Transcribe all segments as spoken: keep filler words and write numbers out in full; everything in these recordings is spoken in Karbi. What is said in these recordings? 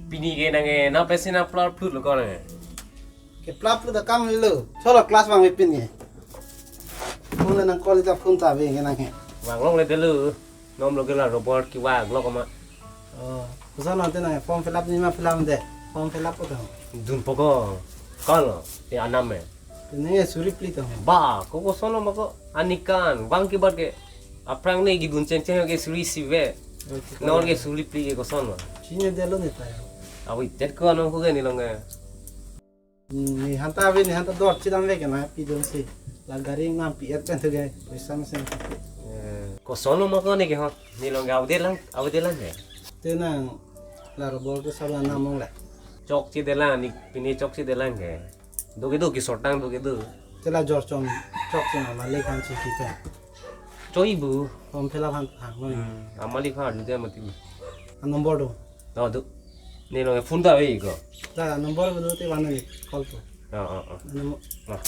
Pini ke nang ke na pesi na plar plut lo ko nang ke. Ke plar plut akam lo. Cholo class vangve pini. Phone le nang call ta phone ta ave ke nang ke. Vanglongle delo. Nom lo ke la robot kevang lo ko ma. Oh, koson ante nang form fill up ni ma fill up de. Form fill up ko to. Dunpo ko. Ko lo. Te anam me. Te nang ke suri phli to. Ba, ko koson lo ma ko. Ani kan, vang ke bat ke. Aphrang ne kedun chengcheng ke suri isi ave. Okay. Non ke suri phli ke koson lo. Chini delo ne ta ya. Awi tet ko anom ko ke nelong ke. Hmm, ne han ta ave, ne han ta dor chidam ave ke na pidun si. La gari nangpi-et pen to ke. Poisa mesen. Eh, koson lo ma ko ne ke ho. Nelong ke avedet lang, avedet lang ke. Te nang la robot ke sala namong le. Chokchedet lang, ne pini chokchedet lang ke. Do kedo, kesor tang do kedo. Te la jor chom, chok chom amalik aphan si kita. Choi bu. Form fill up aphan thang noi. Hmm, amalik aphan arju dia mati. A number do. Do do. Nelong phone ta ave ko. Ta number do te van ni call to. Ah, ah, ah. Number. Ah.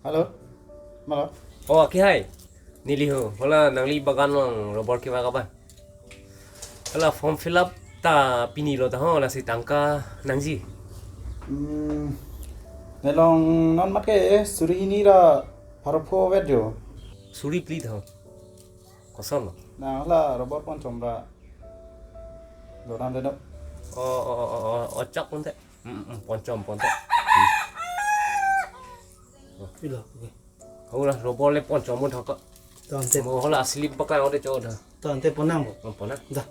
Hello. Malo. Oh, aki hai. Neli ho. Hala nangli bagan along robot kevang kaba. Hala form fill up ta pini lo ta ho, lasi tangka nangji. Hmm. Nelong non mat ke suri hini ra pharo pho vet jo. Suri phli ta ho. Koson lo. Na hala robot pon chom ra. Doran de no. Oh, oh, oh, oh, oh, chak pon te. Hmm, hmm, pon chom pon te. Pilo, okay. Hala robot le pon chom pon thak. Tante. Mo hala asli bakla ode cho da. Tante pon nang bo. Oh, pon nang. Da.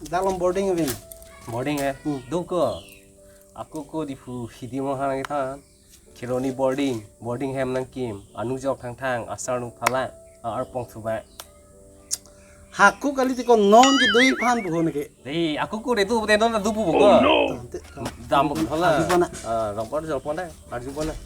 Dak along boarding ave. Boarding hai. Hmm. Do ko. Ako ko Diphu hidi mo hang kita. Kheroni boarding, boarding hem nangkim, anujok thangthang, asar nung phala, a-arpong subai. Hako kali tiko non ke doi phan buho neke. Dei, ako ko retu bete non du bu ko. Oh, no. Tante, tante. Dam bu phala. Arju pon nang. Ah, robot jol pon nang, arju pon nang.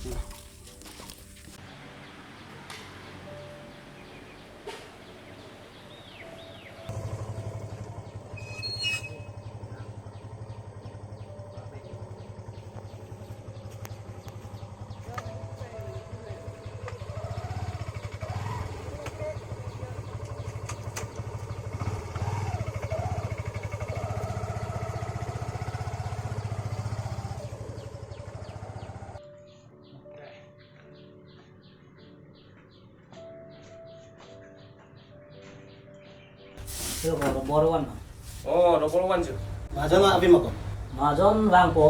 Yo, robot one ma. Oh, robot one jo. Mahajon ma api ma ko? Mahajon vangpo.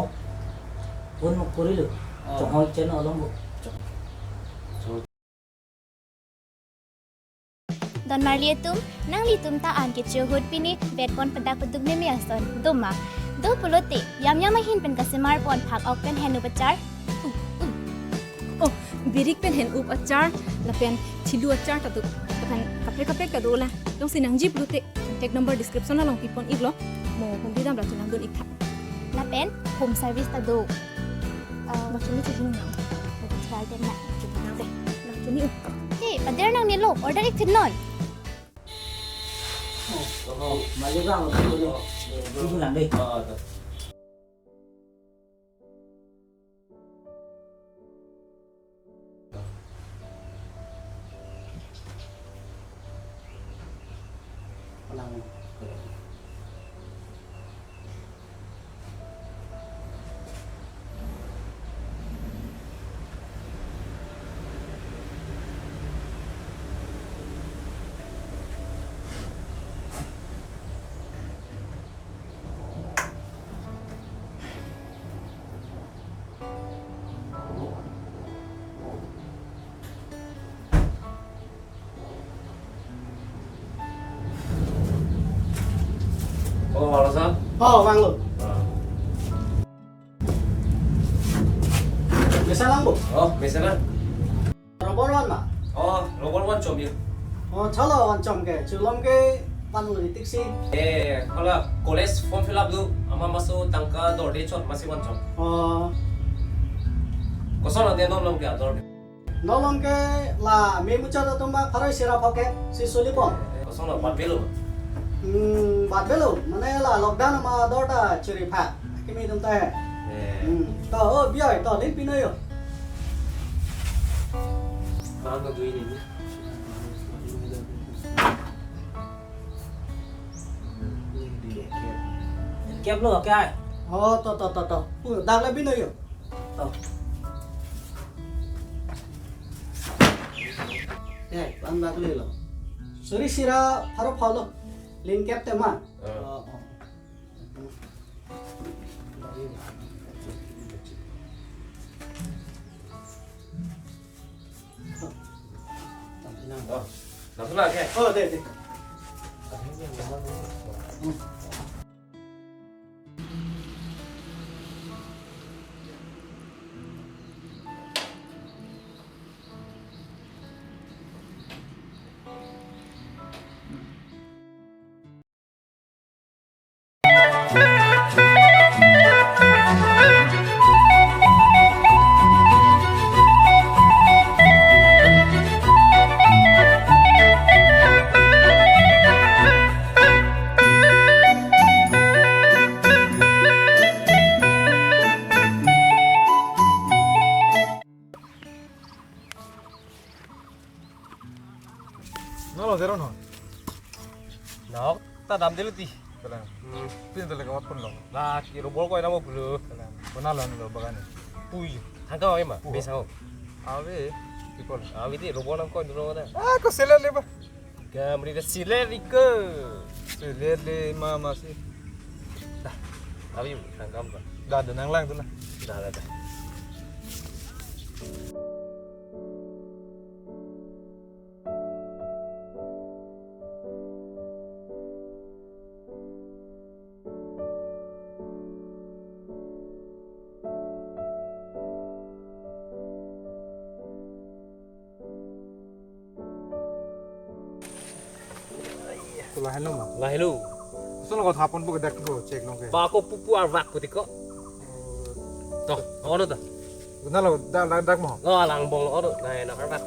Phone mo kurilo. Oh. Chonghoi chen olong bo. Don marli atum, nanglitum ta an kecho ahut pini bet pon padak paduk meme ason. Do ma. Do pulote, yam yam ahin pen kasemar pon phak ok pen hen-up achar. Oh, birik pen hen-up achar, lapen thilu achar ta do, lapen kaprek kaprek ta do la. Jongsi nangji pulote, contact number description along pipon iklo, mo hungdi dam ra chonang dun ik tha. Lapen home service ta do. Ah, bachuni chini nang. Bachuni chini nang. Bachuni. Hey, pader nangne lo, order ik thin non. Oh, oh, mali bang, oh, oh, oh, oh, oh, oh, oh, oh. Oh, halo, sir. Oh, vanglo. Ah. Mesen lang bo? Oh, mesen lang. Robot one ma? Oh, robot one chom yo. Oh, chalo one chom ke. Chulom ke pan lo tik si. Eh, hala college form fill up do. Ama maso tangka dorde chot masi one chom. Oh. Koson ante non lom ke ador ke? Nolong ke la me muchot atum ba pharo isi ra phokep si suli pon. Kosonlo, bat avelo? Hmm, bat avelo. Mane la lockdown ma dor ta chiri pha. Kimi atum ta he. Eh. Hmm. To, o, bioi, to, lin pin noi yo. Bang ko dui ni. Kep lo, kep ai. O, to, to, to, to. Pu, dak le pin noi yo. To. Eh, bang dak le lo. Suri isi ra pharo phoklo. Lin kep te ma. Eh. O, o. Oh, langsung lah, oke. O, de, de. Nolo zero no. Nok ta dam delu ti. Belang. Hmm. Pin tele kawat pun lo. Lah, ki robol ko ina mo bulu. Belang. Kona lo lo bagan. Pui. Thangka oi ma. Pui. Besa ho. Ave. People. Ave ti robol nam ko dulu na. Ah, ko seller le ba. Gamri da seller ike. Seller le ma masi. Dah. Ave, thangkam ba. Dah, dah nanglang tu na. Dah, dah, dah. Lahelo ma? Lahelo. Koson lo ko thapon pu ke dak ko chek nong ke. Ba ko pupu arvak pu ti ko. Oh. To, ono to. Nalo dak dak dak mo. Lo alang bong lo ono, na na arvak.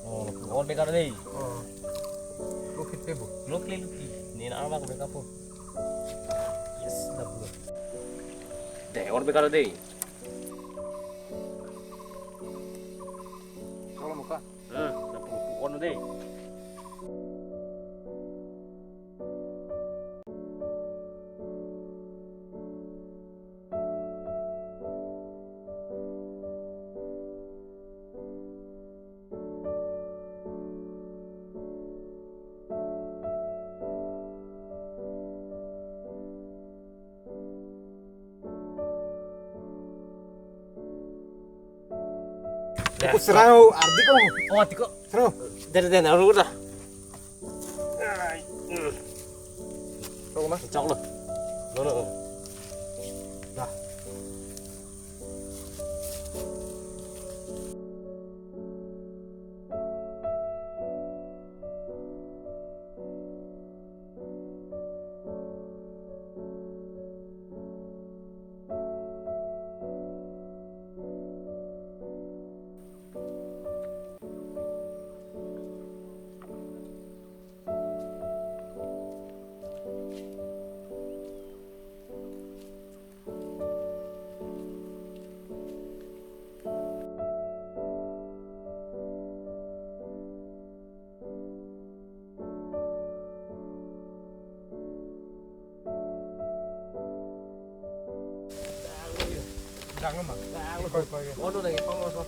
Oh, lo on beka dei. Oh. Lo khit pe bu. Lo kle lo ki. Ni na arvak beka po. Yes, dah bu. Dei, on beka dei. Kalau muka. Hmm, na pu pu on dei. Ko serau ardi ko. Oh, tiko. Serau. Dari dari naru dah. Serau ma? Cok lo. Lo lo. Dah. Dang lo ma? Dang lo. Koi, koi, koi. Ono lagi pangos.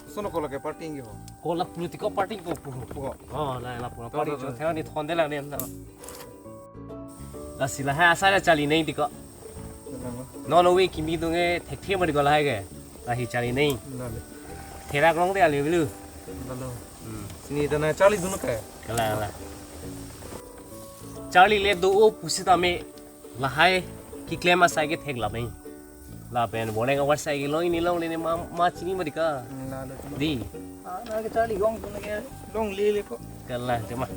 Koson lo ko lake party ke ho? Ko la political party ko pu. Pu ko. Oh, la la pu. To, party to, to. Chot thera ni thonde la ne na. Lasi lahai asai la charli neng tiko. Belang lo. Non ove kimi atum ke thekthe ma tiko lahai ke. Lahai charli neng. Belang lo. Therak long de ali belu. Lalo. Hmm. Sini tana charlidun ke? Kalang, kalang. Charlile do-o pusitame lahai keklem asai ke theklap nang. Lapen bonai kawar sai ke long ini longle ne ma, ma chini ma dei ka. Lalo. Dei. Ah, na ke charli long tu na ke longle le ko. Kalang tema.